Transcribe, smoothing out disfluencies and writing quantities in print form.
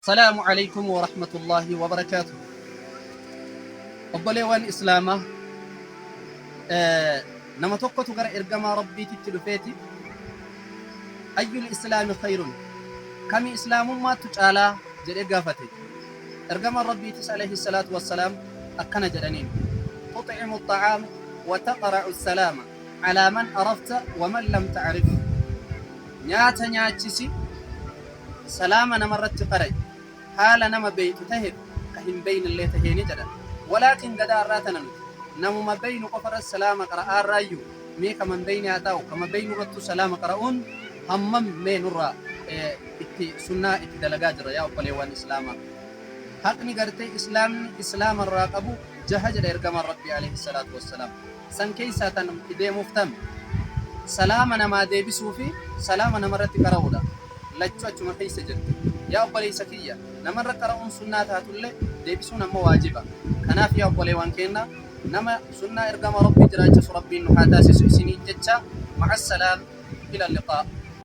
Salaamu alaikum wa rahmatullahi wa barakaatuh. Obboleewwan Islaamaa, nama tokkotu gara ergamaa Rabbiititti dhufeeti, ayyul islaami khayrun, kami islaamummaattu caalaa jedhee gaafate. Ergamaan Rabbiitis alayhi salaatu wassalaam akkana jedhaniin: tuximu xa'aam wa taqra'u salaama alaa man arafta wa man lam ta'rif. Nyaata nyaachisi, salaama namarratti qara'i, haala nama beeytu taheef ka hin beeynellee taheeni jedhan. Walaakin gadaa arraa tana nuti namuma beeynu qofarratti salaama qara'aarraayyu, mee kama hin beeyne haa taa'u, kama beeynurrattuu salaama qara'uun hammam mee nurraa itti sunnaa itti dalagaa jirra yaa obboleewwan islaamaa? Haqni gartee islaamni islaamarraa qabu jaha jedha ergamaan Rabbii alayhi salaatu wassalaam. San keessaa tan itti deemuuf tami? Salaama namaa deebisuu fi salaama namarratti qara'uudha. Lachuu achuma keessa jirti. Yaa obboleessa kiyya, namarra qara'uun sunnaa taatullee deebisuun ammoo waajiba. Kanaaf yaa obboleewwan keenna, nama sunnaa ergama Rabbii jiraachisu Rabbiin nu haa taasisu isiniin jecha. Ma'assalaam, ila liqaa.